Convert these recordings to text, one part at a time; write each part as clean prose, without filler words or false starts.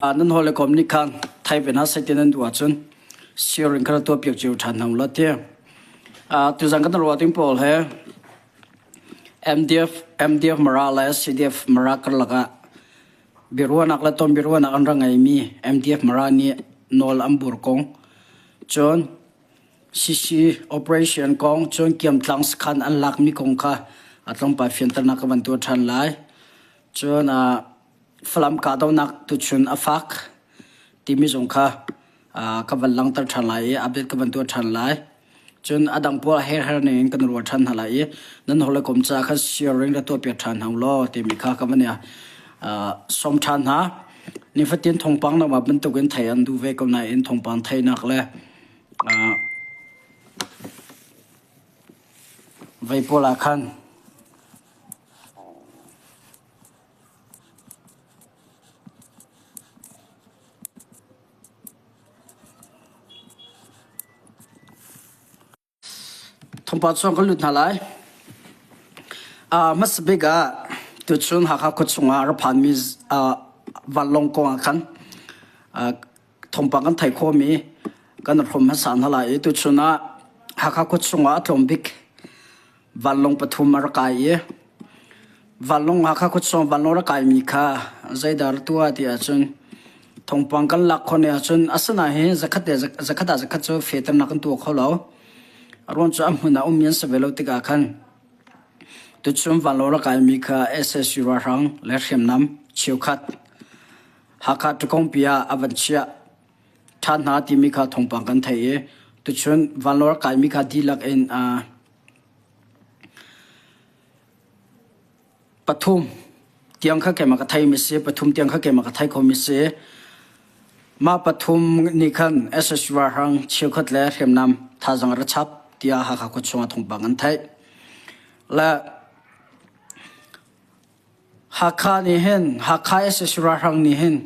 Nan hawikom nih khan thei ve hna seh ti nan duh ahcun sharing kha tuahpiak cio ṭhan hna ulaw ti. Tuzan kan ruah ding pawl he MDF, MDF Mara le CDF Mara karlak ah biaruahnak le ton biaruahnak an rak ngeimi MDF Mara nih nawl an bur kong, cun CC operation kong, cun Kiamtlang sakhan an lakmi kong kha a tlawmpal fianternak ka van tuah ṭhan lai. Cun Falam kahdohnak tuchun a fak timi zong kha ka van langhter ṭhan lai i update ka van tuah ṭhan lai. Cun a dang pawl herher ning in kan ruah ṭhan hna lai i nan hawikom ca kha sharing ra tuahpiak ṭhan hna law timi kha ka van sawm ṭhan hna. Nifatin thawngpang na mah bantukin thei an duh ve ko nain thawngpang theinak le vei pawl ah khan Thawngpang chung kan lut hna lai. Hmasa bik ah tuchun Hakha khua chungah a ra phanmi vanlawng kong ah khan thawngpang kan theih khawhmi kan hrawm hmasa hna lai i tuchun ah Hakha khua chungah a tlawm bik Vanlawng pathum a rak kai i vanlawng Hakha khuachung vanlawng rak kaimi kha zeidah ra tuah ti ahcun thawngpang kan lak khawh ne ahcun asinain hi zakhat le zakhat ah zakhat cu fehternak kan tuah kho lo. A ruang cu a hmun ah ummi an si ve lo tikah khan tuchun vanlawng rak kaimi kha SSU ralhrang le hriamnam cheukhat Hakha Ṭukongpi ah a van chiah. ṭha hna timi kha thawngpang kan theih i tuchun vanlawng rak kaimi kha dihlak in pathum tiang kha keimah ka theimi si pathum tiang kha keimah ka thei khomi si mah pathum nih khan SSU ralhrang cheukhat le hriamnam thazaang ra chap tiah Hakha khua chungah thawngpang an theih le Hakha nih hin Hakha SSU ralhrang nih hin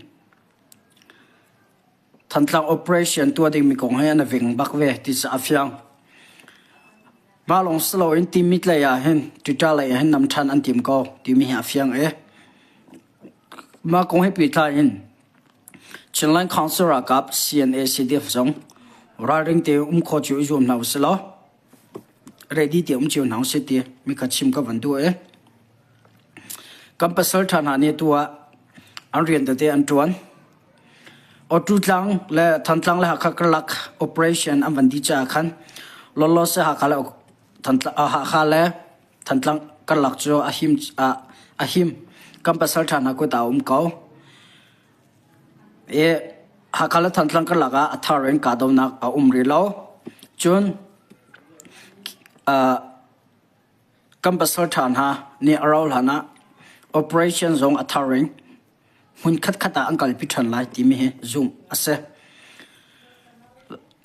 Thantlang operation tuah dingmi kong he an i ving bak ve ti cu a fiang. Mah lawng si loin Timit lei ah hin Twitter lei ah hin nam ṭhan an tim ko timi hi a fiang i mah kong he pehtlai in Chinland Council ralkap CNA CDF zong ralring te um khawh cio i zuam hna usih law ready te um cio hna usih ti mi kha chim ka van duh i Kan pasal ṭha hna nih atu ah an rian tete an ṭuan. Awṭu tlang le Thantlang le Hakha karlak operation an van dih caah khan lawlawse Hakha le Thantlang, Hakha le Thantlang karlak cu a him, a him. Kan pasal ṭha hna kut ah a um ko. I Hakha le Thantlang karlak ah a thar in kahdohnak a um rih lo. Cun uh, Kan pasal ṭha hna nih a rauh hlan ah operation zong a thar in hmun khatkhat ah an kalpi ṭhan lai timi hi zumh a si.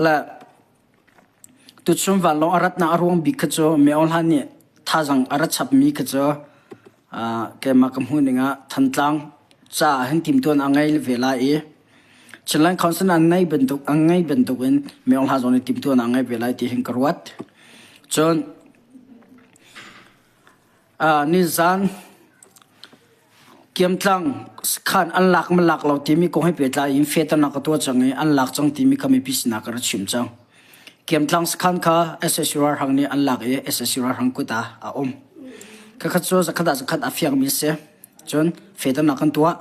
Le tuchun vanlawng a ratnak a ruang bik kha cu Myo Hlan nih thazaang a ra chapmi kha cu keimah ka hmuh ning ah Thantlang caah hin timhtuan a ngei ve lai i Chinland Council an ngei bantuk an ngei bantuk in Myo Hla zong nih timhtuan a ngei ve lai ti hin ka ruat. Cun Nizaan Kiamtlang sakhan an lak ma lak lo timi kong he pehtlai in fehternak ka tuah cang i an lak cang timi kha mipi sinah ka ra chim cang. Kiamtlang sakhan kha SSU ralhrang nih an lak i SSU ralhrang kut ah a um. Khakhat cu zakhat ah zakhat a fiangmi a si. Cun fehternak kan tuah.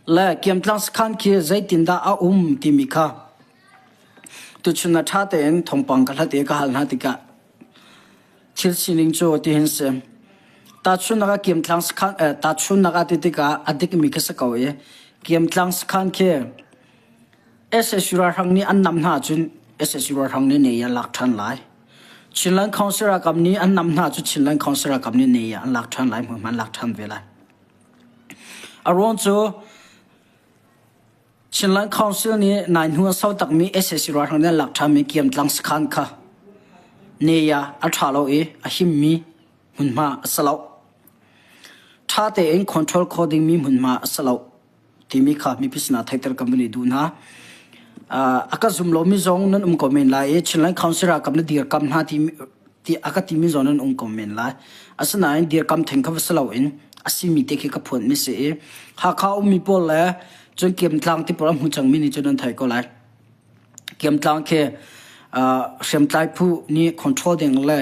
Le Kiamtlang sakhan khi zeitindah a um timi kha tuchun ah ṭha tein thawngpang ka hlat i ka hal hna tikah Thil sining cu tihin si. Tahchunhnak ah kiamtlang sakhan eh, tahchunhnak ah ti tikah a dikmi khi si ko i kiamtlang sakhan khi SSU ralhrang nih an nam hna ahcun SSU ralhrang nih ne an lak ṭhan lai. Chinland Council ralkap nih an nam hna cu Chinland Council ralkap nih ne an lak ṭhan lai, hmunhma an lak ṭhan ve lai. A ruang cu Chinland Council nih nai hnu a sau takmi sac ralhrang nih an lak ṭhanmi Kiamtlang sakhan kha ne-ya a ṭha lo i a himmi hmunhma a si lo. Ṭha tein control khawh dingmi hmunhma a si lo timi kha mipi sinah theihter kan van i duh hna. A ka zum lomi zong nan um ko men lai i Chinland Council ralkap na dirkamh hna timi ti a ka timi zong nan um ko men lai. Asinain dirkam theng kha va si loin a simi te khi ka phuanmi si i Hakha ummi pawl le Cun Kiamtlang ti pawl a hmu cangmi nih cun an theih ko lai. Kiamtlang khi hriamtlai phu nih control ding le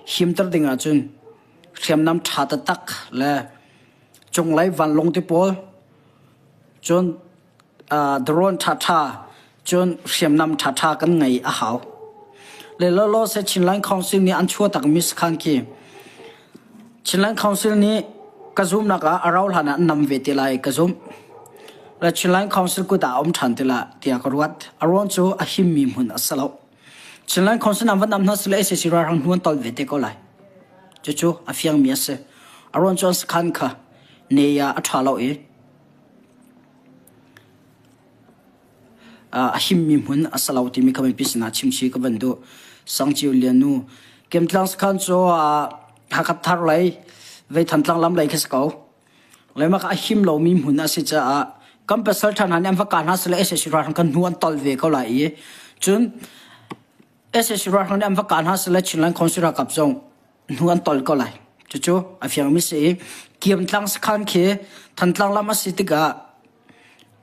himter ding ahcun hriamnam ṭha taktak le cunglei vanlawng ti pawl cun drone ṭhaṭha cun hriamnam ṭhaṭha kan ngei a hau. Le lawlaw se Chinland Council nih an chuah takmi sakhan khi Chinland Council nih ka zumnak ah a rau hlan ah an nam ve te lai ka zumh. Le Chinland Council kut ah a um ṭhan te la tiah ka ruat. A ruang cu a himmi hmun a si lo. Chinland Council an van nam hna sile sac ralhrang hnu an tol ve te ko lai. Cucu a fiangmi a si. A ruang cu an sakhan kha ne ah a ṭha lo i a himmi hmun a si lo timi kha mipi sinah chimchih ka van duh. Sangciu Lian nu Kemtlang sakhan cu Hakha thar lei vei Thantlang lam lei khi si ko. Leimak a him lomi hmun a si caah kan pasal ṭha hna nih an va kah hna sile sac ralhrang kan hnu an tol ve ko lai i cun sac ralhrang nih an va kah hna sile Chinland Council ralkap zong hnu an tol ko lai. Cucu a fiangmi si i Kiamtlang sakhan khi Thantlang lam a si tikah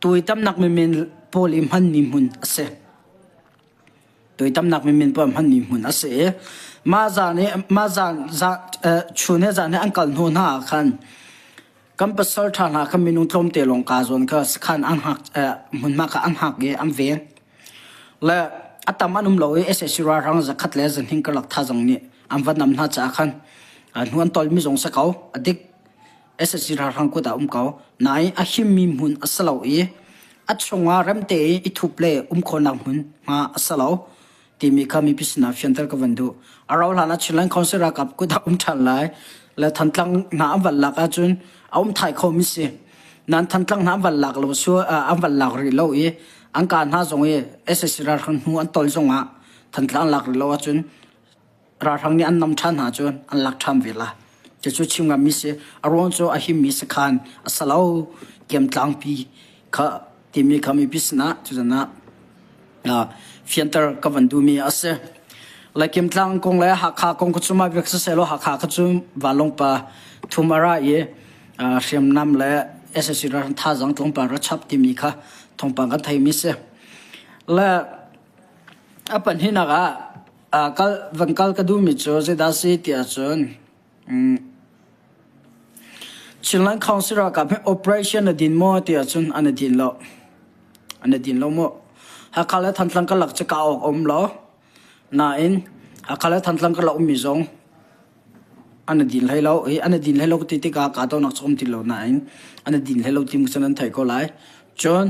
tuitamnak mimin pawl i hmanmi hmun a si. Tuitamnak mimin pawl hmanmi hmun a si i mah zan i mah zan chun he zan he an kal hnu hna ah khan kan pasal ṭha hna kha minung tlawmte lawng kaa zawn kha sakhan an hngak hmunhma kha an hngak i an ven. Le a tam an um lo i sac ralhrang zakhat le zahnih karlak thazang nih an va nam hna caah khan hnu an tolmi zong si ko a dik sac ralhrang kut ah um ko nain a himmi hmun a si lo i a chungah remte i i thup le um khawhnak hmun hma a si lo timi kha mipi sinah fianter ka van duh. A rauh hlan ah Chinland Council ralkap kut ah um ṭhan lai le Thantlang hna an van lak ahcun a um thai khomi si. Nan Thantlang hna an van lak lo su an van lak rih lo i an ka hna zong i sac ralhrang hnu an tol zong ah Thantlang lak rih lo ahcun ralhrang nih an nam ṭhan hna cun an lak ṭhan ve la. Cucu chim ngammi si. A ruang cu a himmi sakhan a si lo. Kiamtlangpi kha timi kha mipi sinah cuzan ah fianter ka van duhmi a si. Laikim tlang kong le Hakha kong kha cu mah bik siseh law Hakha kha cu vanlawng pa thum a ra i hriamnam le sac ral thazaang tlawmpal ra chap timi kha thawngpang kan theimi si. Le a pahnihnak ah kal van kal ka duhmi cu zeidah si ti ahcun Chinland Council ralkap hi operation a din maw ti ahcun an i din lo. An i din lo mu. Hakha le Thantlang karlak cu kah awk a um lo. Nain Hakha le Thantlang karlak ummi zong an i din hlei lo. I an i din hlei lo ti tikah kahdohnak cu um ti lo nain an i din hlei lo ti cun an theih ko lai. Cun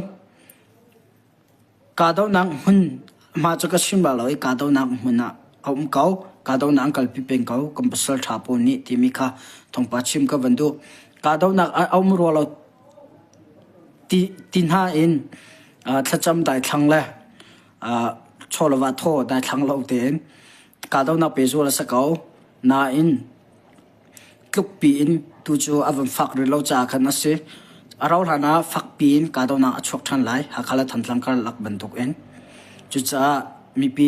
Kahdohnak hmun mah cu ka chim bal lo i kahdohnak hmun ah a um ko. Kahdohnak an kalpi peng ko. Kan pasal ṭha pawl nih timi kha thawngpa chim ka van duh. Kahdohnak a um rua lo ti, ti hna in thlacam daithlang le chaw le va thaw daithlang lo tein kahdohnak pehzul a si ko. Nain tlukpi in tu cu a van fak rih lo caah khan a si. A rauh hlan ah fakpi in kahdohnak a chuak ṭhan lai, Hakha le Thantlang karlak bantuk in. Cucaah mipi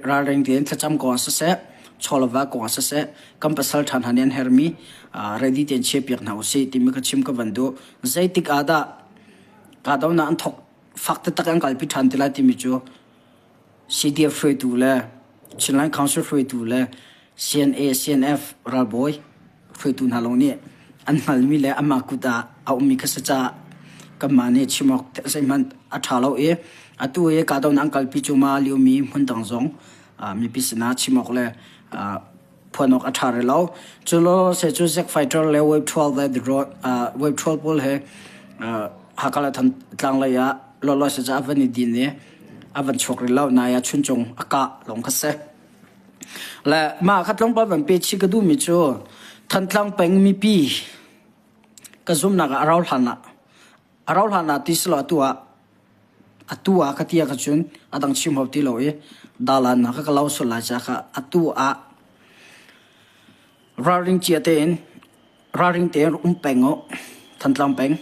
ralring tein thlacam kong ah siseh, chaw le va kong ah siseh, kan pasal ṭha hna nih an herhmi ready tein chiahpiak hna usih timi ka chim ka van duh. Zeitik ah dah kahdohnak an thok fak taktak an kalpi ṭhan ti lai timi cu CDF hruaitu le Chinland Council hruaitu le CNA, CNF ralbawi hruaitu hna lawng nih an hngalmi le anmah kut ah a ummi kha si caah kanmah nih chim awk zeihmanh a ṭha lo i atu i kahdohnak an kalpi cuahmah liomi hmun dang zong mipi sinah chim awk le phuan awk a ṭha rih lo. Cu law se cu Zack Fighter le Wave 12 le The Road Wave 12 pawl he Hakha le Thantlang lei ah lawlaw se ca a van i din i a van chuak rih lo nai ah chuncung a kah lawng kha si. Le mah kha tlawmpal van pe chih ka duhmi cu Thantlang peng mipi ka zumnak ah a rau hlan ah a rau hlan ah ti silo atu ah atu ah ka ti ah ka cun a dang chim hau ti lo i dalan na ka ka lau sual lai ca kha atu ah ralring cia tein ralring tein um peng u Thantlang peng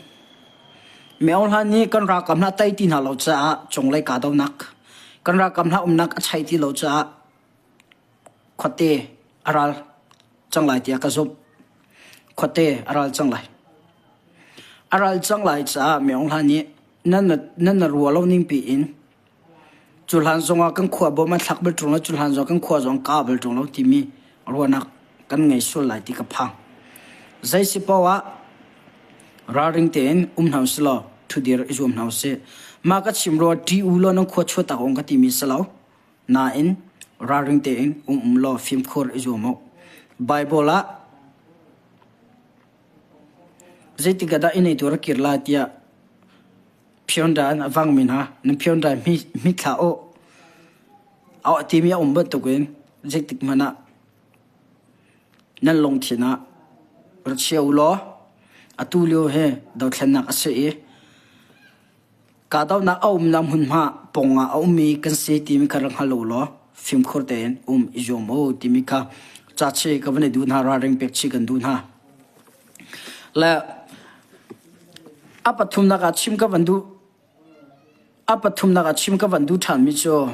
Meo hlan nih kan ralkap hna tei ti hna lo caah cunglei kahdohnak kan ralkap hna umnak a chai ti lo caah khuate a ral cang lai tiah ka zumh. Khuate a ral cang lai. A ral cang lai caah Meo hlan nih Nan na rua lo ning piin cu hlan zongah kan khua bawm an thlak bal ṭung lo, cu hlan zong kan khua zong ka bal ṭung lo timi ruahnak kan ngei sual lai ti ka phang. Zei si paoh ah ralring tein um hna usih law ṭhudir i zuam hna usih. Mah ka chim rua ṭih u law nan khua chuahtak ung ka timi si lo. Nain ralring tein um um law fimkhur i zuam u. Baibal ah Zeitik ah dah inn eitu rak kir lai tiah Phionda in a vangmi hna nan Phionda hmit hlah u. A timi a um bantukin zeitik hmanh ah nan lungthin ah ra chia u law atu lio hi dothlennak a si i Kahdohnak a umnak hmunhma pawngah a ummi kan si timi kha rak hngal u law fimkhur tein um i zuam u timi kha cachi ka van i duh hna ralring pek chih kan duh hna. Le a pathumnak ah chim ka van duh a pathumnak ah chim ka van duh ṭhanmi cu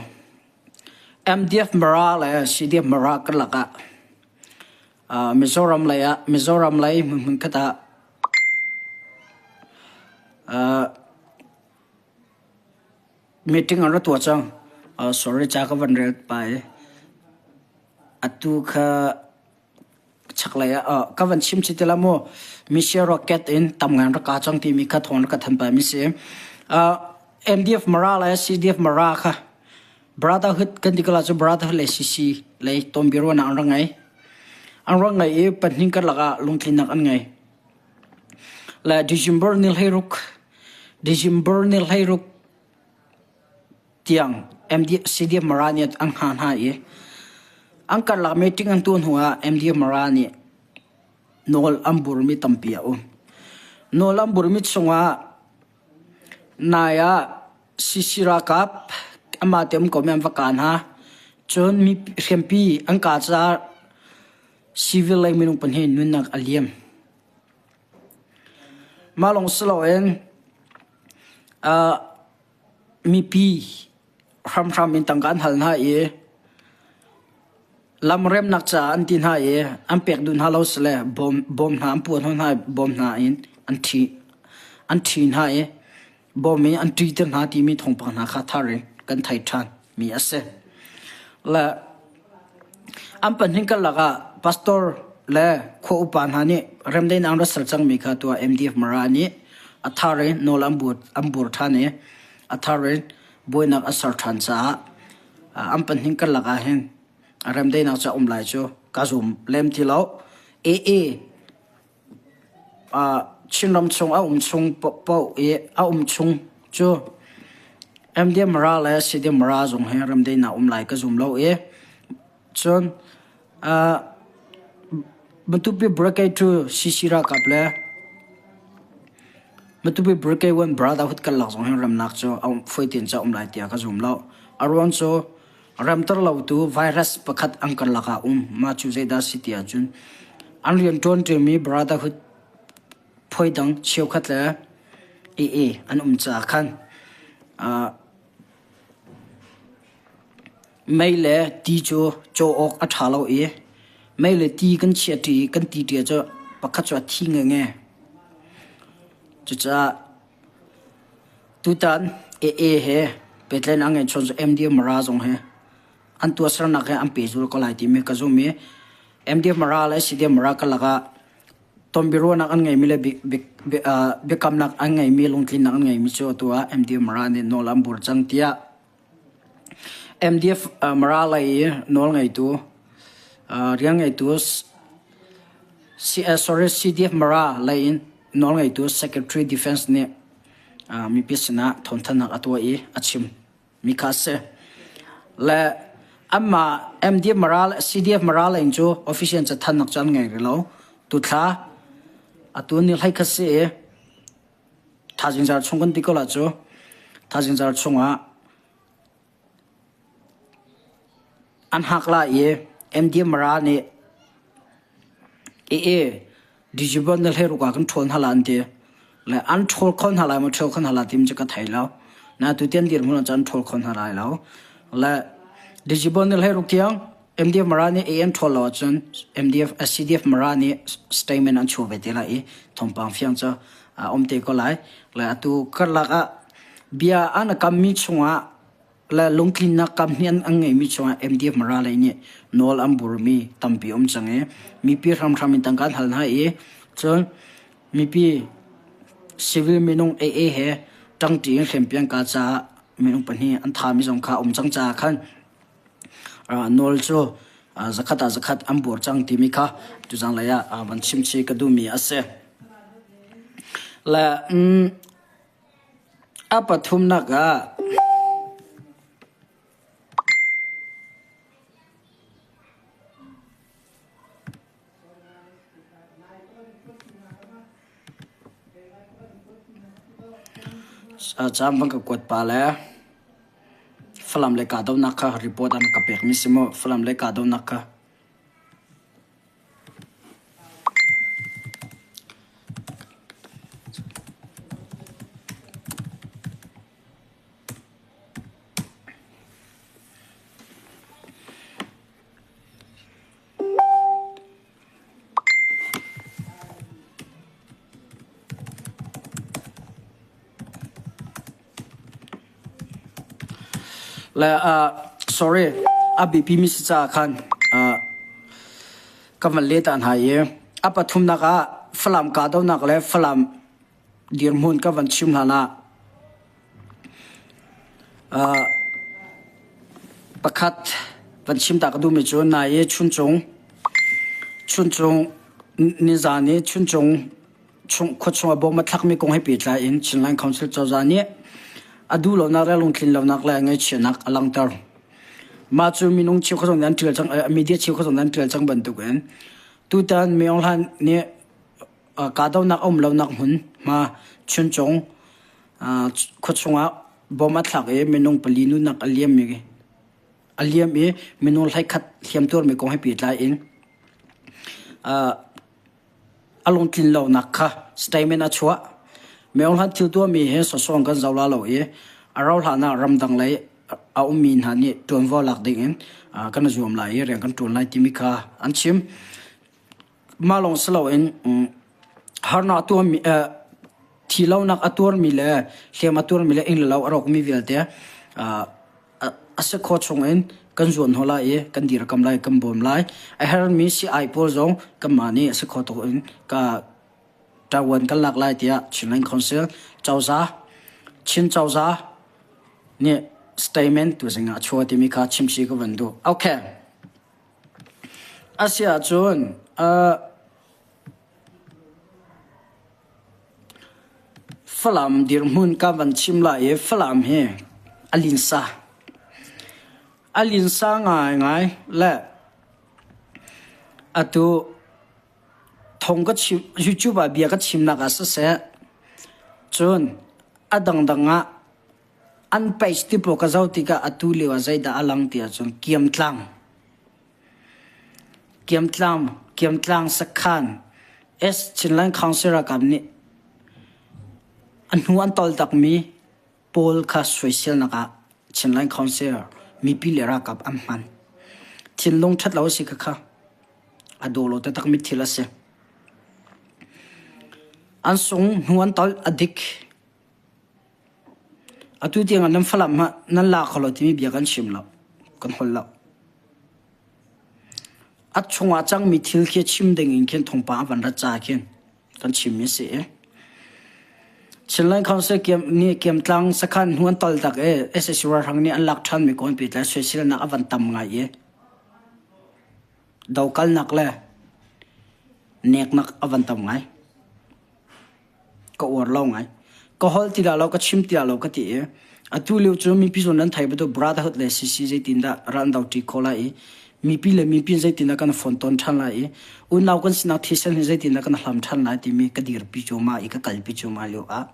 MDF Mara le CDF Mara karlak ah Mizoram lei ah Mizoram lei hmunhmun khat ah Meeting an ra tuah cang. Sorry ca ka van rel pa i atu kha chaklei ah ka van chim chih ti la mu. Missile rocket in tam ngai an rak kah cang timi kha thawng rak ka than pah mi si. MDF Mara le CDF Mara kha Brotherhood kan ti ko la cu Brotherhood le CC lei tonbiaruahnak an rak ngei. An rak ngei i pahnih karlak ah lungtlinnak an ngei. Le December ni 16 December ni 16 tiang MD CDF Mara nih an hngah hna i an karlak meeting an tuah hnu ah MDF Mara nih nawl an burmi tampi a um. Nawl an burmi chungah nai ah CC ralkap amah te um komi an va kah hna. Cun mi hriampi an kah caah Civil lei minung pahnih nunnak a liam. Mah lawng si loin uh, mipi hramhram in tangka an hal hna i lam remnak caah an ti hna i an pek duh hna lo sile bawm bawm hna an puah hna bawm hna in an thi an thi hna i bawm in an ṭihter hna timi thawngpang hna kha thar in kan thei ṭhan mi a si. Le an pahnih karlak ah pastor le khua upa hna nih remdaihnak an rak ser cangmi kha tuah MDF Mara nih a thar in nawl an bur, an bur ṭhan i a thar in buainak a ser ṭhan caah an pahnih karlak ah hin remdaihnak cu a um lai cu ka zum lem ti lo. AA Chinram chung a um chung paoh i a um chung cu MDM Mara le CDM Mara zong hi remdaihnak um lai ka zum lo i cun Matupi Brigade cu CC ralkap le Matupi Brigade 1 Brotherhood karlak zong hi remnak cu a fawi tein cu a um lai tiah ka zum lo. A ruang cu Ramter lotu virus pakhat an karlak ah um. Mah cu zeidah si ti ahcun an rianṭuan ṭimi Brotherhood phuai dang cheukhat le AA an um caah khan uh, mei le ti cu caw awk a ṭha lo i mei le ti kan chiah ṭi kan ti ṭi cu pakhat cu a thi ngenge. Cucaah Tutan AA he pehtlaihnak a ngeih chawn cu MDF Mara zong he an tuahsernak he an pehzul ko lai timi ka zum i MDF Mara le CDF Mara karlak ah tonbiaruahnak an ngeimi le biakamnak an ngeimi lungtlinnak an ngeimi cu atu ah MDF Mara nih nawl an bur cang tiah MDF Mara lei i nawlngeitu rianngeitu sorry CDF Mara lei in nawlngeitu Secretary Defense nih mipi sinah thawngthanhnak a tuah i a chim mi kha a si. Le anmah MDF Mara le CDF Mara lei in cu official cathannak cu an ngei rih lo. Tuthla atu ni hlei khat si i Thazingzar chung kan ti ko la cu Thazingzar chungah an hak lai i MD Mara nih ee Dijibon na hleiruk ah kan ṭhawl hna la an ti. Le an ṭhawl kho hna lai maw ṭhawl kho hna la timi cu ka thei lo. Na tutian dirhmun ah cun an ṭhawl kho hna lai lo. Le Dijibon na hleiruk tiang MDF Mara nih AN ṭhawl lo ahcun MDF CDF Mara nih statement an chuah ve te lai i thawngpang fiang cu a um te ko lai. Le atu karlak ah. Bia an kammi chungah le lungtlinnak kam hi an ngeimi chungah MDF Mara lei nih nawl an burmi tampi um cang i mipi hramhram in tangka an hal hna i cun mipi civil minung AA he ṭangṭi in hriampiang ka caah minung pahnih an thami zong kha um cang caah khan nawl cu zakhat ah zakhat an bur cang timi kha tuzang lei ah van chim chih ka duhmi a si. Le a pathumnak ah Caan van ka kuat pa le Falam le kahdohnak kha report an ka pekmi si mu. Falam le kahdohnak kha. Le uh, sorry, a biapimi si caah khan uh, ka van leh ta hna i a pathumnak ah Falam kahdohnak le Falam dirhmun ka van chim hlan ah uh, pakhat van chim ta ka duhmi cu nai i chuncung chuncung nizan i chuncung chung khuachung ah bawm a thlakmi kong he pehtlai in Chinland Council cozah nih a duh lonak le lungtlin lonak le ngaihchiatnak a langhter. Mah cu minung cheukhat zong nih an ṭial cang, media cheukhat zong nih an ṭial cang bantukin tutan Mayor Hlan nih kahdohnak a um lonak hmun hma Chuncung khuachung ah bom a thlak i minung pali nunnak a liam i a liam i minung 11 hliamtuarmi kong he pehtlai in a lungtlin lonak kha statement a chuah. Mayor Hlan thil tuahmi hi sawsawng kan zoh la lo i a rauh hlan ah ramdang lei a ummi hna nih ṭuanvo lak ding in kan i zuam lai i rian kan ṭuan lai timi kha an chim. Mah lawng si loin harnak tuahmi thi lonak a tuarmi le hliam a tuarmi le inn le lo a rawkmi vialte a si khawh chungin kan zuan hna lai i kan dirkam lai, kan bawm lai. A hermi sii-ai pawl zong kanmah nih a si khawh tuk in ka ṭavuan kan lak lai tiah Chinland Council cozah Chin cozah nih statement tuzing ah a chuah timi kha chimchih ka van duh. Okay. Asiahcun uh, Falam dirhmun ka van chim lai i Falam hi a linsa. A linsa ngaingai le atu thong ka chim YouTube ah bia ka chimnak ah siseh cun a dangdang ah an page ti pawl ka zoh tikah atu lio ah zeidah a lang ti ahcun kiamtlang Kiamtlang, Kiamtlang sakhan S Chinland Council ralkap nih a hnu an toltakmi pawl kha soiselnak ah Chinland Council mipi le ralkap an hman. Thinlung ṭhat lo a si khakha. A daw lo taktakmi thil a si. An sung hnu an tol a dik. Atu tiang ah nan Falam ah nan la kho lo timi bia kan chim lo. Kan holh lo. A chungah cangmi thil khi chim ding in khin thawngpang a van rat ca khin kan chimmi a si i Chinland Council kiam nih Kiamtlang sakhan hnu an tol tak i SAC ralhrang nih an lak ṭhanmi kawn pehtlai soiselnak a van tam ngai i dokalnak le neknak a van tam ngai. Ka uar lo ngai. Ka holh ti dah lo, ka chim ti dah lo ka ti i atu lio cu mipi zawn nan thei bantuk brotherhood le CC zeitindah ral an do ṭi khawh lai i mipi le mipi zeitindah kan fon tawn ṭhan lai i unau kan sinak thisen hi zeitindah kan hlam ṭhan lai timi ka dirpi cuahmah i ka kalpi cuahmah lio ah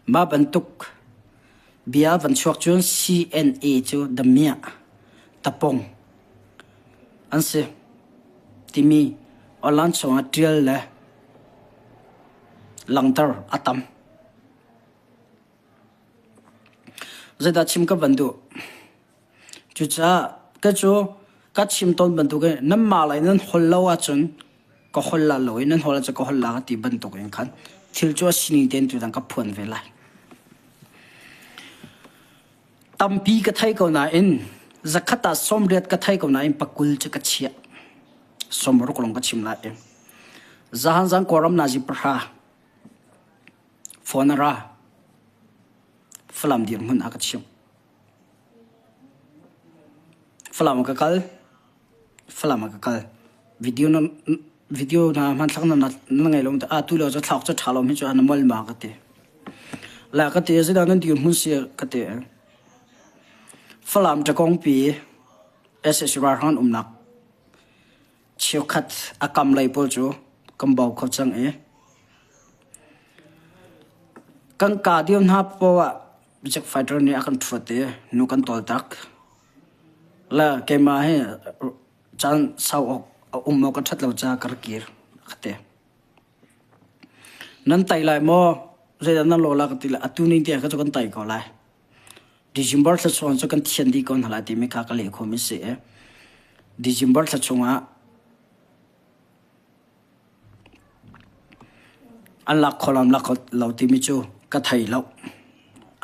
mah bantuk bia van chuak cun CNA cu damiah tapong an si timi online chungah ṭial le langhter a tam. Zeidah chim ka van duh? Cucaah ka cu ka chim tawn bantukin nanmah lei nan holh lo ahcun ka holh la lo i nan holh ahcun ka holh la ka ti bantukin khan thil cu a sining tein tutan ka phuan ve lai. Tampi ka thei ko nain zakhat ah 80 ka thei ko nain pakul cu ka chiah. 60 lawng ka chim lai. Zahan zan Kawlram nazi pahra phone a ra. Falam dirhmun a ka chimh. Falam ah ka kal. Falam ah ka kal. Video na video na hmanthlak na na ngei lo ah tu lio cu thlak cu ṭha lo mi cu na mol ma ka ti. La ka ti zeidah nan dirhmun si ka ti. Falam ṭakongpi SSC ralhrang umnak cheukhat a kam lei pawl cu kan bau kho cang i kan ka dio hna poah ah Jack fighter nih a kan ṭhuat i nu kan tawl tak. Le keimah hi caan sau awk a um awk a ṭhat lo caah ka rak kir ka ti. Nan tai lai maw? Zeidah nan lawh la ka ti le atu ning tiah kha cu kan tai ko lai. December thla chung cu kan thian dih ko hna lai timi kha ka leh khomi si i December thla chungah an lak kho lam lak kho lo timi cu ka thei lo.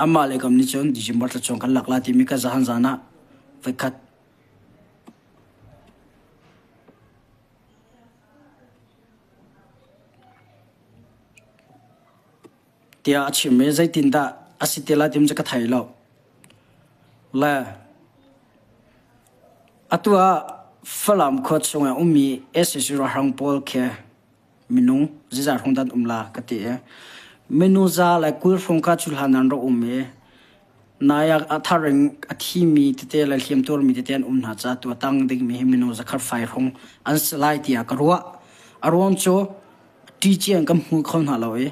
Amah le kam nih cun December thla chung kan lak lai timi ka zahan zan ah voikhat tiah a chim i zeitindah a si te lai timi cu ka thei lo. Le atu ah Falam khua chungah ummi sac ralhrang pawl khi minung zeizat hrawng dah an um la ka ti i minung za le 20 hrawng kha cu hlan an rak um i nai ah a thar in a thimi tete le hliamtuarmi tete an um hna caah tu a tang dingmi hi minung zakhat fai hrawng an si lai tiah ka ruah. A ruang cu ṭi an kan hmu kho hna lo i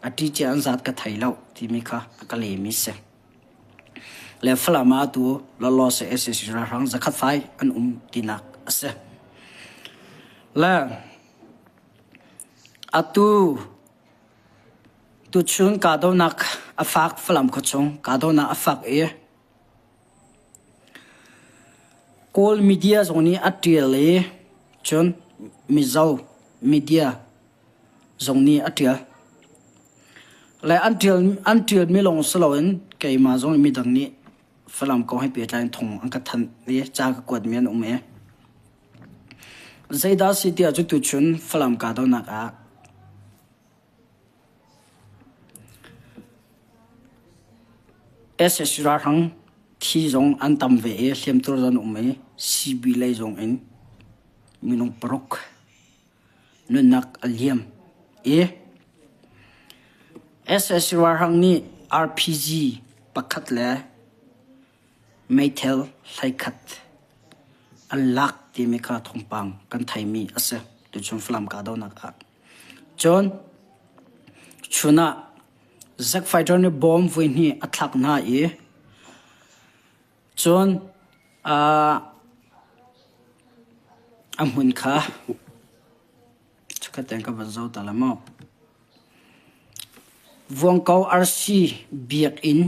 a ṭi an zat ka thei lo timi kha a ka lemi si. Le Falam ah atu lawlaw se sac ralhrang zakhat fai an um tinak a si. Le atu tuchun kahdohnak a fak Falam khuachung kahdohnak a fak i Kawl media zong nih a ṭial i cun Mizo media zong nih a ṭial. Le an ṭial an ṭialmi lawng si loin keimah zong nih midang nih Falam kong he pehtlai in thawng an ka thanh i ca ka kuatmi an um i zeidah a si tiah cu tuchun Falam kahdohnak ah Sac ralhrang thi zong an tam ve i hliamtuar zong an um i CB lei zong in minung paruk nunnak a liam i sac ralhrang nih RPG pakhat le meithal hleikhat an lak timi kha thawngpang kan theimi a si tuchun Falam kahdohnak ah. Cun chun ah Zack fighter nih bom voihnih a thlak hna i cun a hmun kha chikkhat tein ka van zoh ta lai maw. Vuangko RC biakinn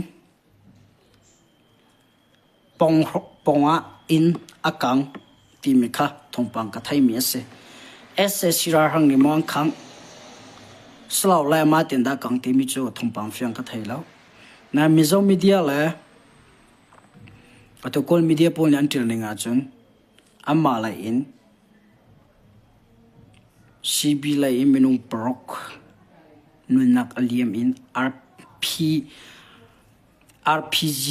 pawng ah inn a kang timi kha thawngpang ka theimi a si. Sac ralhrang nih maw an khangh? Salau le mah tin dah kang timi cu thawngpang fiang ka thei lo. Nain Mizo media le atu Kawl media pawl nih an ṭial ning ahcun anmah lei in CB lei in minung paruk nunnak a liam in RP RPG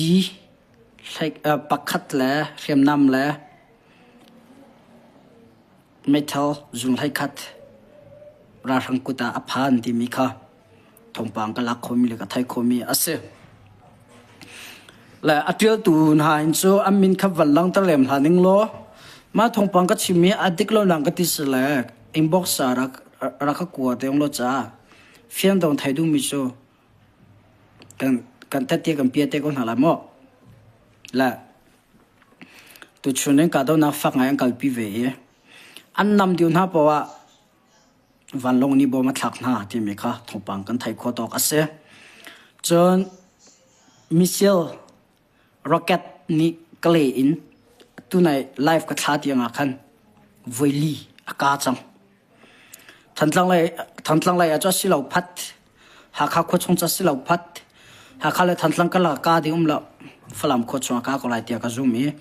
pakhat le hriamnam le meithal zung hleikhat ralhrang kut ah a phan timi kha thawngpang ka lak khomi le ka theih khomi a si. Le a ṭialtu hna hin cu an min kha van langhter lem hlah ning law mah thawngpang ka chimmi a dik lo nang ka ti si le inbox ah rak rak ka kua te ung law ca fiang dong thei duhmi cu Kan kan tette kan pia te ko hna lai maw? Le tuchun in kahdohnak fak ngai an kalpi ve i an nam dih hna paoh ah vanlawng nih bom a thlak hna timi kha thawngpang kan theih khawh tawk a si. Cun missile rocket nih Kalay in tunai live ka thla tiang ah khan voili a ka cang. Thantlang lei Thantlang lei ah cu a si lo phat. Hakha khua chung cu a si lo phat. Hakha le Thantlang karlak ah ka ding um lo. Falam khua chung ah ka ko lai tiah ka zum i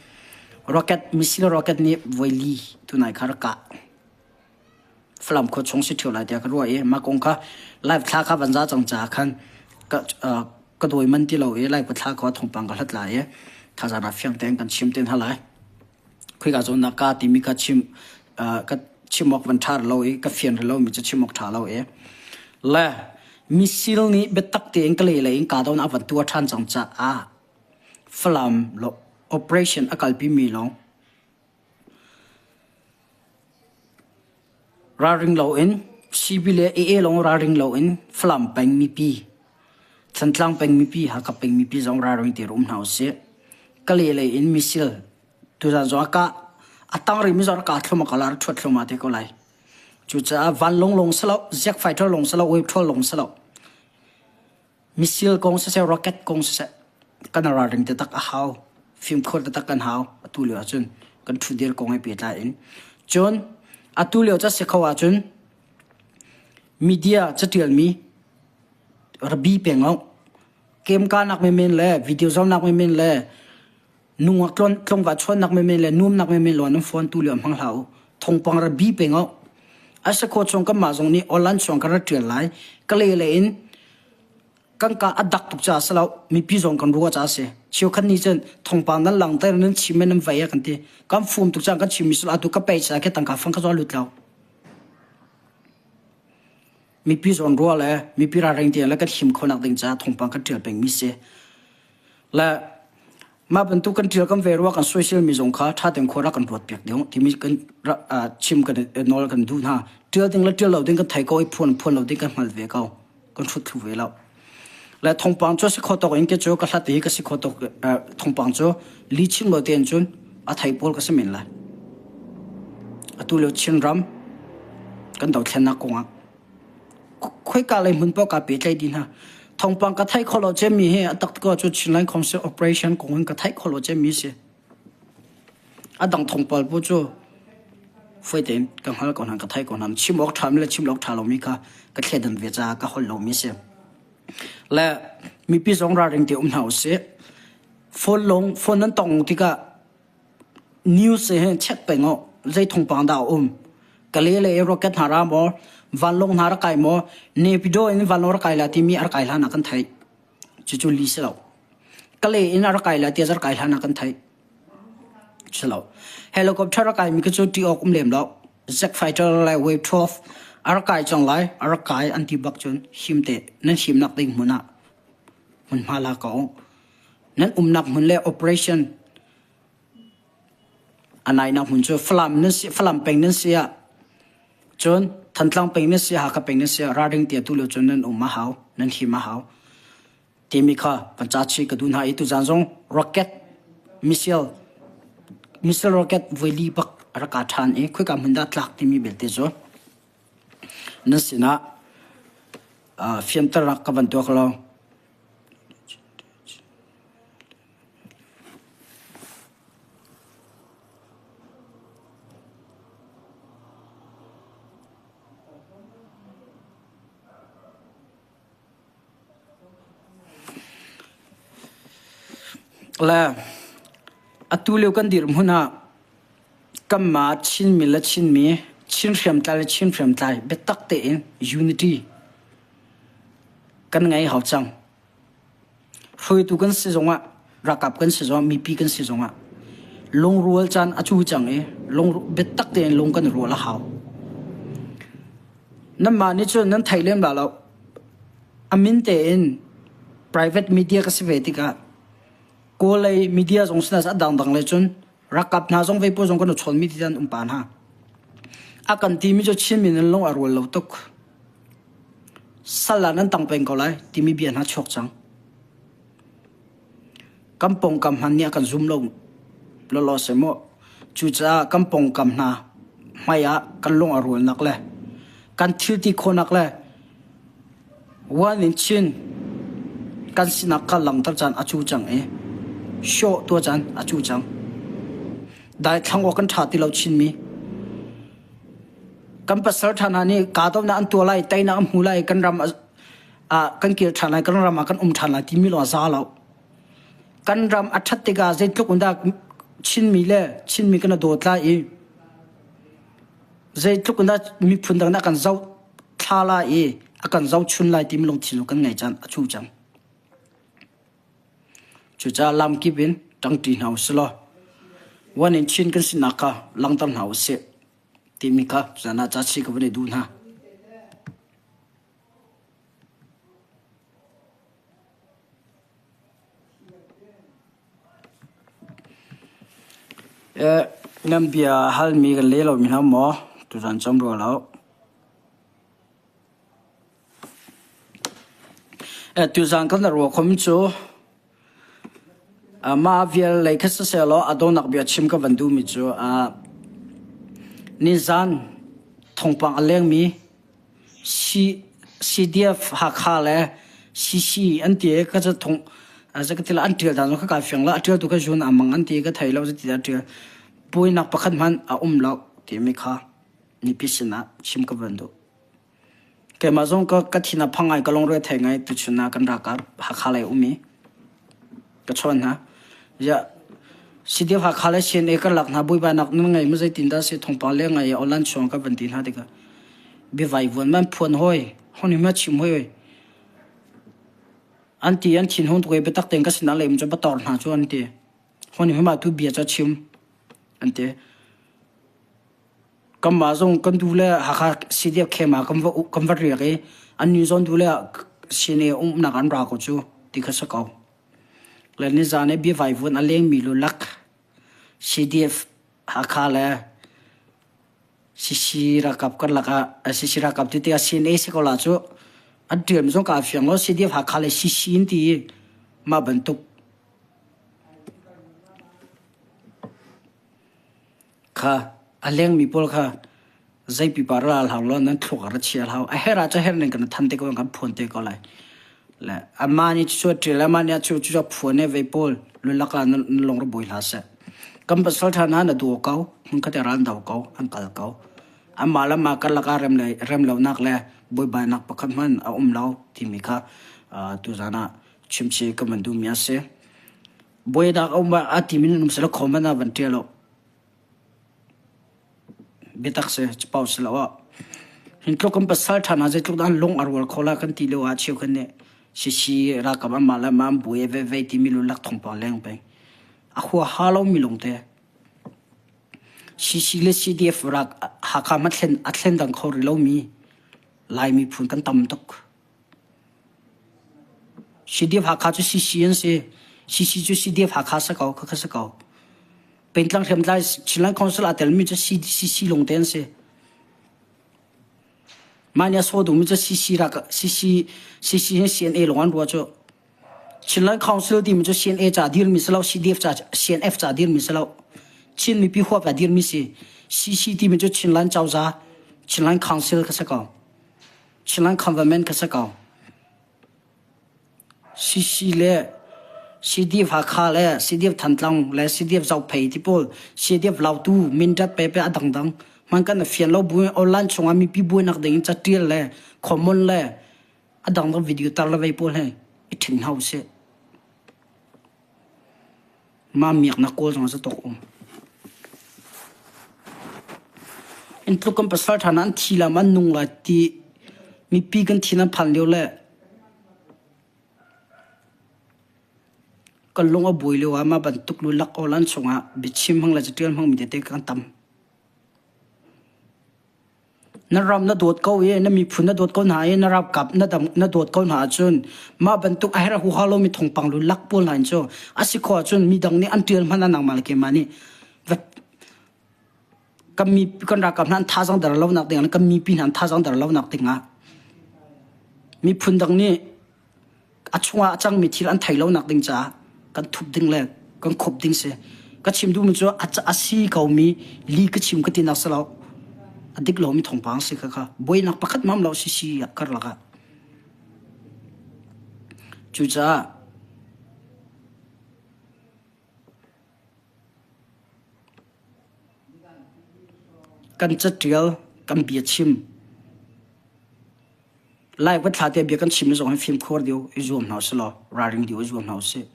rocket missile rocket nih voili tunai kha rak kah. Falam khua chung si ṭheo lai tiah ka ruah i mah kong kha live thla kha van za cang caah khan ka uh, ka dawi man ti lo i live ka thla kho thawngpang ka hlat lai i thazaan ah fiang tein kan chim te hna lai. Khika zawn ah ka timi kha chim uh, ka chim awk van ṭha lo i ka fian lo mi cu chim awk ṭha lo i le missile nih biatak tein ka lei lei in ka don a van tuah ṭhan cang caah Falam lo operation a kalpi mi lawng Ralring loin CB le AA lawng ralring loin Falam peng mipi, Thantlang peng mipi, Hakha peng mipi zong ralring tein um hna usih. Kalay lei in missile tuzan zong a kah a tang rihmi zong a kah thluahmah ko lai, a ṭhuat thluahmah te ko lai. Cucaah vanlawng lawng si lo, jet fighter lawng si lo, wave troll lawng si lo. Missile kong siseh, rocket kong siseh, kan ralring taktak a hau. Fimkhur taktak kan hau. Atu lio ahcun kan ṭhutdir kong he pehtlai in. Cun atu lio ca si kho ahcun media catialmi rabi peng oh, game kanak menmen le video zohnak menmen le nungak tlon tlongva chawnnak menmen le nuamnak menmen law nan phone tu lio hmang hlah u. Thongpang rabi peng oh. A si kho chung kanmah zong nih online chung kan ra ṭial lai. Ka le le in kan ka a dak tuk caah si lo mipi zong kan ruah caah a si. Cheukhat nih cun thongpang nan langter nan chim nan vei a kan ti. Kan fum tuk caah kan chimmi si lo atu ka pei caah khi tangka fang ka zaw lut lo. Mipi zawn ruah le mipi ralring tiang le kan him khonak ding caah thongpang kan ṭial pengmi si. Le Mah bantuk kan ṭial kan ve rua kan soisel mi zong kha ṭha tein khua rak kan ruat piak ding timi kan chim kan nawl kan duh hna. Ṭial ding le ṭial lo ding kan thei ko i phuan phuan lo ding kan hngal ve ko. Kan hrut thlu ve lo. Le thawngpang cu si kho tawk in ke cu ka hlat i ka si kho tawk thawngpang cu li chin lo tein cun a thei pawl ka si men lai. Atu lio Chinram kan dothlennak kongah Khoika lei hmun paoh kaa pehtlaih dih hna. Thawngpang ka theih khawh lo cemmi hi a tak ko cu Chinland Council Operation kong in ka theih khawh lo cemmi si. A dang thawngpal pu cu fawi tein ka hngal ko hna, ka theih ko hna. Chim awk ṭhami le chim awk ṭha lomi kha ka thleidan ve caah ka holh lomi si. Le mipi zong ralring te um hna usih. Phone lawng phone nan tong tikah News hi check peng uh. Zei thawngpang dah a um? Kale le rocket hna ra maw? Vanlawng hna rak kai maw? Naypyidaw in vanlawng rak kai la timi a rak kai hlan ah kan theih. Cucu li si lo. Kale in a rak kai la ti a rak kai hlan ah kan theih. Si lo. Helicopter rak kai mi khi cu ṭih awk um lem lo. Jet fighter le Wave 12 a rak kai cang lai, a rak kai an ti bak cun him te nan himnak ding hmun ah hmunhma la ko. Nan umnak hmun le operation A nainak hmun cu Falam nan si, Falam peng nan si ah cun Thantlang peng nan si, Hakha peng nan si ah ralring te tu lio cun nan um a hau, nan him a hau. Timi kha kan ca chih ka duh hna i tuzaan zong rocket missile missile rocket voili bak a rak ka ṭhan i khoika hmun dah tlak timi belte cu nan sinah uh, fianternak ka van tuah lo. Le atu lio kan dirhmun ah kanmah Chinmi le Chinmi, Chin hriamtlai le Chin hriamtlai biatak tein unity kan ngei hau cang. Hruaitu kan si zongah, ralkap kan si zongah, mipi kan si zongah lungrual caan a cu cang i lung biatak tein lung kan i rual a hau. Nanmah nih cun nan thei lem la lo. A min tein private media ka si ve tikah Kawl lei media zong sinah a dangdang le cun ralkap hna zong vei pawl zong kan i chawnmi ti an um pa hna. A kan timi cu Chinmi nan lung a rual lo tuk. Sal ah nan tang peng ko lai timi bia hna chuak cang. Kan pawngkam hmanh nih a kan zum lo lawlaw seh mu. Cucaah kan pawngkam hna hmai ah kan lung a rualnak le kan thil ti khawhnak le one in Chin kan sinak kha langhter caan a cu cang i show tuah caan a cu cang. Daithlang awk kan ṭha ti lo Chinmi. Kan pasal ṭha hna nih kahdohnak an tuah lai, teinak an hmu lai, kan ram ah kan kir ṭhan lai, kan ram ah kan um ṭhan lai timi lawng a za lo. Kan ram a ṭhat tikah zeitluk in dah Chinmi le Chinmi kan i dawt lai i zeitluk in dah miphun dang nih a kan zoh thla lai i a kan zohchun lai timi lungthin kan ngei cang a cu cang. Cucaah lamkip in ṭangṭi hna usih law one in Chin kan sinak kha langhter hna usih timi kha zan ah cachi ka van i duh hna. Nan bia halmi kan le lomi hna maw tuzan cam rua lo. Tuzan kan ruah khom cu mah vial lei kha sisehlaw a dawnak bia chim ka van duhmi cu nizan thawngpang a lengmi CDF Hakha le CC an ti i ka cu thong ka ti an ṭial dan zong kha kaa fiang lo. A ṭialtu kha Jun Amang an ti i ka thei lo zeiti dah a ṭial. Buainak pakhat hmanh a um lo timi kha mipi sinah chim ka van duh. Keimah zong ka ka thin a phang ngai ka lungre thei ngai tuchun ah kan ralkap Hakha lei um i ka chawn hna. Ziah CDF Hakha le CNA karlak hna buaibainak nan ngei maw zeitin dah si thawngpang le ngai i online chuang ka van ti hna tikah biavai vuan man phuan hawi hon hi ma chim hawi an ti an thin hung tuk i biatak tein ka sinah lei cu bator hna cu an ti hon hi ma tu bia ca chim an ti Kanmah zong kan duh le Hakha CDF camp ah kan va kan va riak i annih zawn duh le CNA umnak an ra ko cu ti kha si ko. Le nizaan i biavaivuan a lengmi lulak CDF Hakha le CC ralkap karlak ah CC ralkap ti tikah CNA si ko la cu an ṭialmi zong kaa fiang lo CDF Hakha le CC in ti i mah bantuk Kha a lengmi pawl kha zei pipa ral hau law nan thluak ah ra chia hlah u. A herh ah cu herh ning kan than te ko kan phuan te ko lai. Le amah nih cu ṭial amah nih cu cu phuan e vei pawl lulak ah nan lung ra buai hlah seh. Kan pasal ṭha hna na duh ko, hmunkhat i ral do ko, an kal ko. Amah le mah karlak ah rem le rem lonak le buaibainak pakhat hmanh a um lo timi kha tuzan ah chimchih ka van duhmi a si. Buainak a um ah a timi nan um selaw comment ah van ṭial u. Biatak si, capo si lo ah. Hin tluk kan pasal ṭha hna zeitluk dah an lung a rual kho la kan ti lio ah cheu kan nih sisi ralkap anmah le mah an buai ve ve timi lulak thawngpang leng peng. A huaha lomi lungte. CC le CDF rak Hakha ma thlen a thlen dang kho rih lomi Lai miphun kan tam tuk. CDF Hakha cu CC an si. CC cu CDF Hakha si ko, khakha si ko. Pengtlang hriamtlai Chinland Council aa telmi cu CC lawngte an si. Mah nih a sawh duhmi cu CC rak CC CC hi CNA lawng an ruah cu. Chinland Council timi cu CNA ca dirmi si lo, CDF ca CNF ca dirmi si lo. Chin mipi huap a dirmi si. CC timi cu Chinland cozah Chinland Council kha si ko. Chinland Government kha si ko. CC le CDF Hakha le CDF Thantlang le CDF Zophei ti pawl CDF Lautu Mindat pepe a dangdang hman kan fian lo bu online chungah mipi buainak ding in catial le common le a dangdang video tar le vei pawl he i ṭhin hna usih. Mah miaknak kawl zong a tuk um. In tluk kan pasal ṭha an thi lam an nung lai ti mipi kan thin an phan lio le kan lung a buai lio ah mah bantuk lu lak awl an chungah biachim hmang le catial hmang mi tete kan tam. Na ram na dawt ko i na miphun na dawt ko hna i na ralkap na dam na dawt ko hna ahcun mah bantuk a herh huha lomi thawngpang lu lak pawl hna in cu a si khawh ahcun midang nih an ṭial hmanh ah nangmah le keimah nih va kan mi kan ralkap hna an thazaang der lonak ding ah kan mipi hna an thazaang der lonak ding ah miphun dang nih a chungah a cangmi thil an thei lonak ding caah kan thup ding le kan khop ding si. Ka chim duhmi cu a si komi li ka chim ka tinak si lo. A dik lomi thawngpang si kha kha. Buainak pakhat mam lo si si karlak ah. Cucaah kan catial kan biachim Lai kan thla te bia kan chim zong hi fimkhur deuh i zuam hna usih law ralring deuh i zuam hna usih.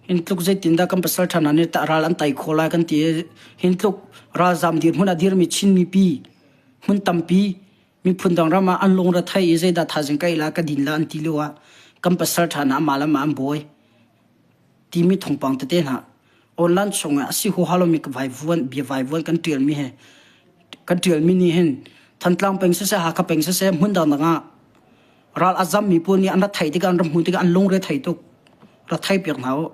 Hin tluk zeitindah kan pasal ṭha hna nih tah ral an tai khawh lai kan ti i hin tluk ralzaam dirhmun a dirmi Chin mipi hmun tampi miphun dang ram ah an lungre thei i zeidah thaizing ka ei la ka din la an ti lio ah kan pasal ṭha hna amah le amah an buai timi thawngpang tete hna online chungah a si huaha lomi ka vaivuan bia vaivuan kan ṭialmi he kan ṭialmi nih hin Thantlang peng siseh Hakha peng siseh hmun dangdang ah ral a zammi pawl nih an ra theih tikah an ra hmuh tikah an lungre thei tuk ra thei piak hna u.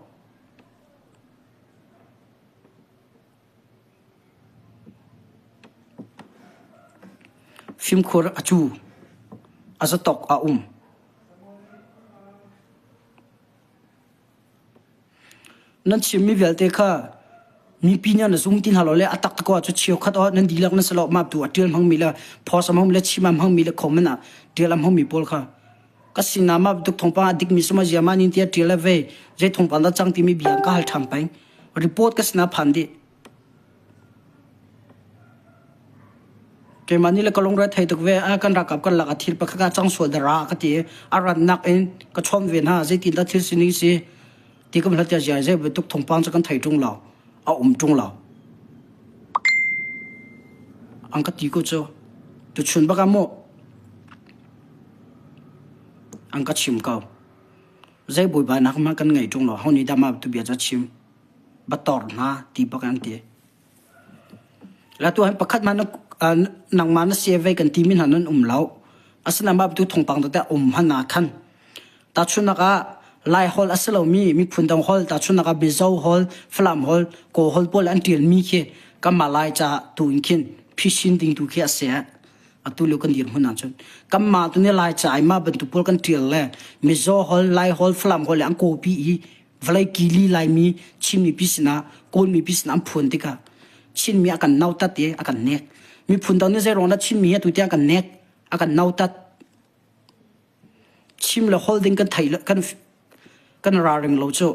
Fimkhur a cu a zatok a um. Nan chimmi vialte kha mipi nih an zum ti hna lo le a tak ko ahcun cheukhat aw nan dihlak nan si lo mah tu a ṭial hmangmi le post a hmangmi le chim a hmangmi le comment ah ṭial a hmangmi pawl kha ka sinah mah bantuk thawngpang a dikmi suma zia mah nin tiah ṭial le ve zei thawngpang dah cang timi bia ka hal ṭhan peng report ka sinah phan dih Keimah nih le ka lungre thei tuk ve a kan ralkap kan lak a thil pakhat ah cang sual dara ka ti a rannak in ka chawm ve hna zeitin dah thil sining si ti ka hlat zia zei bantuk thawngpang cu kan thei ṭung lo a um ṭung lo an ka ti ko cu tuchun bak ah mu an ka chim ko zei buaibainak hmanh kan ngei ṭung lo ho nih dah mah tu bia cu a chim va tor hna ti bak an ti. La tu pakhat ma nangmah na si vei kan timi hna nan um lo. Asinain mah tu thawngpang tete um hman ah khan tahchunhnak ah Lai holh a si lomi miphun dang holh tahchunhnak ah Mizo holh, Falam holh, Kawl holh pawl an ṭialmi khi kanmah Lai ca tu in khin phisin ding tu khi a si. Atu lio kan dirhmun ahcun kanmah tu nih Lai ca i mah bantuk pawl kan ṭial le Mizo holh, Lai holh, Falam holh le an copy i vawlei kili Laimi Chin mipi sinah Kawl mipi sinah an phuan tikah Chinmi a kan nautat i a kan nek. Miphun dang nih zeiruang dah Chinmi hi atu tiang kan nek, a kan nautat. Chim le holh ding kan thei kan kan ralring lo cu.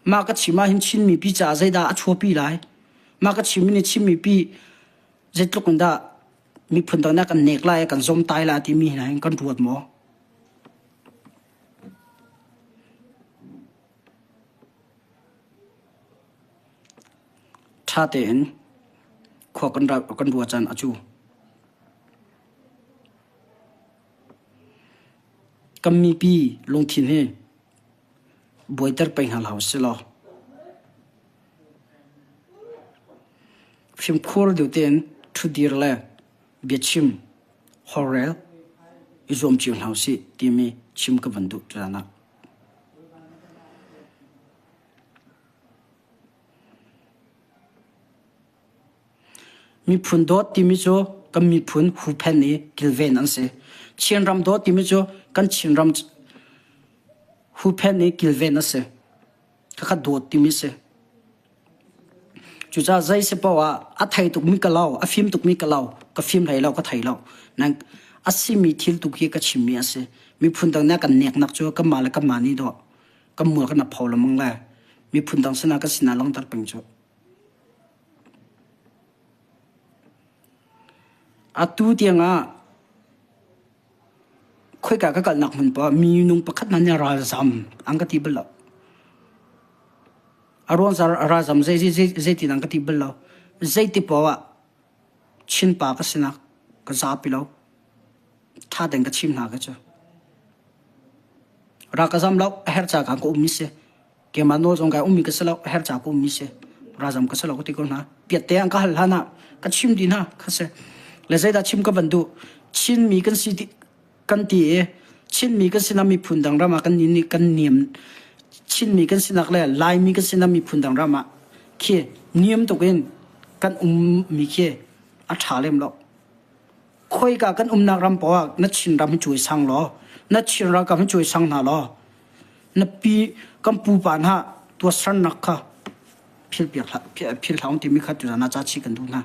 Mah ka chim ahhin Chin mipi caah zeidah a chuahpi lai? Mah ka chimmi nih Chin mipi zeitluk in dah miphun dang nih a kan nek lai, a kan zawmtai lai timi hna hin kan ruat maw? Ṭha tein khua kan kan ruah caan a cu. Kan mipi lungthin hi buaiter peng hna hlah usih law Fimkhur deuh tein ṭhutdir le biachim holhrel i zuam cio hna usih timi chim ka van duh tuzaan ah. Miphun dawt timi cu kan miphun huhphenh i kilven an si. Chinram dawt timi cu kan Chinram huhphenh i kilven a si. Khakha dawt timi si. Cucaah zei si paoh ah a thei tukmi ka lo, a fim tukmi ka lo, ka fim hlei lo, ka thei lo. Nang a simi thil tu khi ka chimmi a si. Miphun dang nih kan neknak cu kanmah le kanmah nih dawh kan mual kan pho lengmang le miphun dang sinah kan sinah langhter peng cu. Atu tiangah khoika ka kalnak hmun poah minung pakhat hmanh nih ralzam an ka ti bal lo. A ruang ralzam zei zeitin an ka ti bal lo. Zeiti poah ah Chin pa ka sinak ka zapi lo. Ṭha tein ka chim hna ka cu. Ral ka zam lo, a herh ca ka um mi si. Keimah nawl zong kai ummi ka si lo, a herh ca ka ummi si. Ralzam ka si lo ka ti ko hna. Piatte an ka hal hlan ah ka chim dih hna kha si. Le zeidah chim ka van duh? Chinmi kan si kan ti i Chinmi kan sinak miphun dang ram ah kan nih kan niam Chinmi kan sinak le Laimi kan sinak miphun dang ram ah khi niam tuk in kan ummi khi a ṭha lem lo. Khoika kan umnak ram poah ah na Chin ram hi cuai sang law, na Chin ralkap hi cuai sang hna law, na pi kan pupa hna tuahsernak kha philpiak hlah phil hlah timi kha tuzan ah ca chih kan duh hna.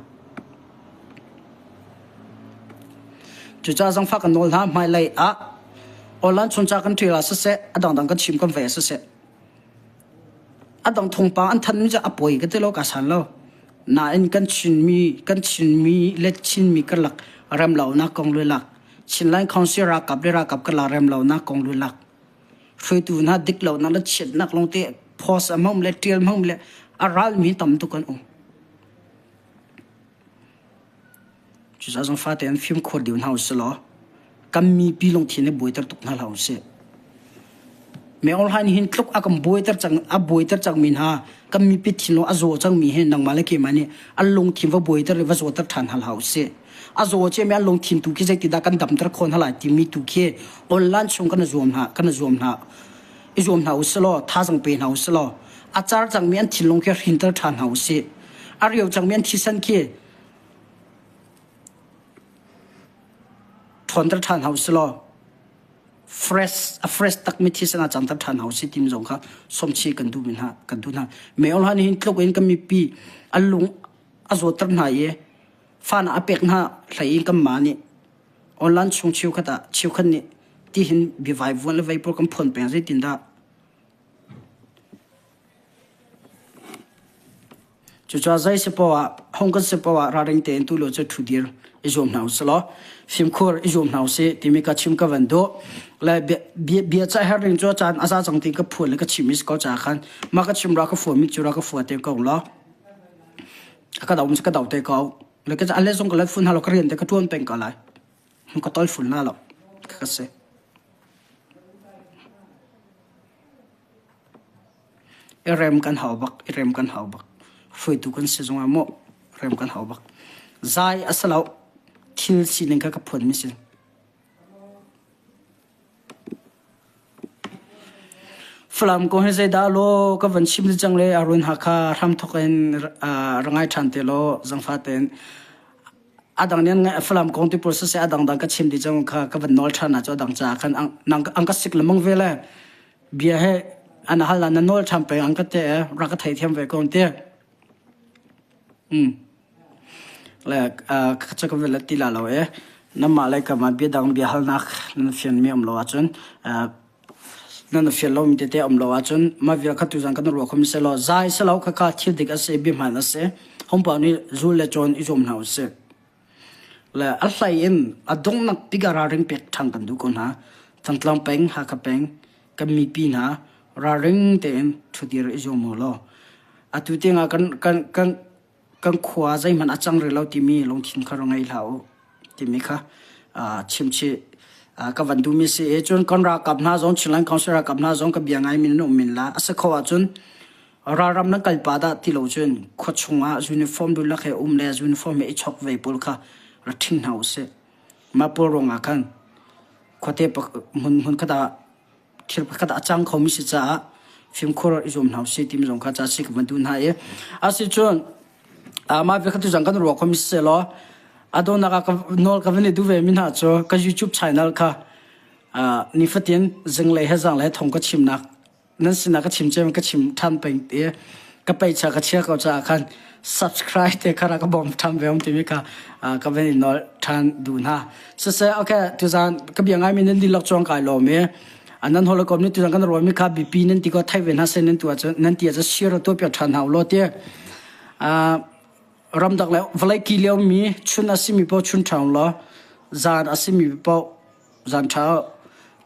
Cucaah zangfah kan nawl hna hmailei ah online chung ca kan ṭial ah siseh a dangdang kan chim kan ve ah siseh a dang thawngpang an thanmi cu a poi ka ti lo ka san lo nain kan Chinmi kan Chinmi le Chinmi karlak Remlonak kong lulak. Chinland Council ralkap le ralkap karlak remlonak kong lulak. Hruaitu hna dik lonak le chiatnak lawngte post a hmang le ṭial hmang le a ralmi tam tuk an um. Cucaah zong fate an fimkhur deuh hna usih law kan mipi lungthin hi buaiter tuk hna hlah usih. Meng Hlaing hin tluk a kan buaiter cang a buaiter cangmi hna kan mipi thinlung a zaw cangmi hi nangmah le keimah nih an lungthin va buaiter i va zawter ṭhan hna hlah usih. A zaw ciami an lungthin tu khi zeitindah kan damter khawh hna lai timi tu khi online chung kan i zuam hna kan i zuam hna i zuam hna usih law thazaang pe hna usih law a car cangmi an thinlung khi hrinter ṭhan hna usih. A rio cangmi an thisen khi ṭhawnter ṭhan hna usih law fresh a fresh takmi thisen ah canter ṭhan hna usih timi zong kha sawmchi kan duh mi hna kan duh hna. Meo hlan hin tluk in kan mipi an lung a zawtter hna i fan a pek hna hlei in kanmah nih online chung cheukhat ah cheukhat nih tihin biavai vuan le vei pawl kan phuan peng zeitindah Cucaah zei si poah ah, hong kan si poah ah ralring tein tu lio cu ṭhudir i zuam hna usih law fimkhur i zuam hna usih timi ka chim ka van duh. Le bia, bia ca her ning cu a caan a za cang ti ka phuan le ka chim i si ko caah khan mah ka chim ra ka fuan mi cu ra ka fua te ko law a ka do ka do te ko. Le ka ale zong ka let fun hna lo ka rian te ka ṭuan peng ko lai. Ka tol fun hna lo. Ka si. I rem kan hau bak, i rem kan hau bak. Hruaitu kan si zongah maw rem kan hau bak. Zai a si lo. Thil sining kha ka phuanmi si. Falam kong hi zeidah law ka van chim cang le Arun Hakha hramthok in ra ngai ṭhan te law zangfa tein a dang nih Falam kong ti pawl siseh a dangdang ka chim dih cang kha ka van nawl ṭhan ah cu a dang caah khan ang ka sik lengmang ve le bia he an hal na nawl ṭhan peng an ka te rak ka theithiam ve ko ti. Le ka ca ka vel ti la lo e namah le kama bia dang bia halnak nan fian mi um lo ahcun nan fian lo mi tete um lo ahcun mah vial kha tuzan kan ruah khom se law zai se lo khakha thil dik a si bia hmaan a si hong pa nih zul le cawn i zuam hna usih. Le a hlei in a donghnak bik ah ralring pek ṭhan kan duh ko hna. Thantlang peng, Hakha peng, kan mipi hna ralring tein ṭhudir i zuam u law atu tiangah kan kan kan kan khua zeihmanh a cang rih lo timi lungthin kha ra ngei hlah u timi kha chimchih ka van duhmi si i cun kan ralkap hna zong Chinland Council ralkap hna zong ka bia ngai min an um min la a si kho ahcun ralram nan kal pa dah ti lo cun khua chungah uniform dulak he um le uniform he i chok ve pawl kha ra ṭhing hna usih mah pawl ruangah khan khuate hmun hmun khat ah thil pakhat a cang khomi si caah fimkhur i zuam hna usih timi zong kha ca si ka van duh hna i asicun mah bia kha tuzang kan ruah khomi si law a dawnak ah nawl ka van i duh ve mi hna cu ka YouTube channel kha nifatin zinglei he zanglei he thong ka chimnak nan sinah ka chim cem ka chim ṭhan peng ti ka peicha ka chia ko caah khan subscribe te kha ka bawm ṭhan ve um timi kha ka van i nawl ṭhan duh hna siseh okay tuzan ka bia ngai mi nan dihlak chuang kai lawm i nan holokom nih tuzan kan ruami kha bipi nan ti ko thai ve hna sen nan tu ahcun nan ti ahcun share tuah piak ṭhan hna u law ti ramdang le vawlei ki lio mi chun a simi paoh chun ṭhang law zan a simi paoh Zan ṭha.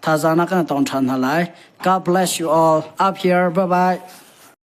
Thazaang na kan tong ṭhan hna lai. God bless you all. Up here. Bye bye.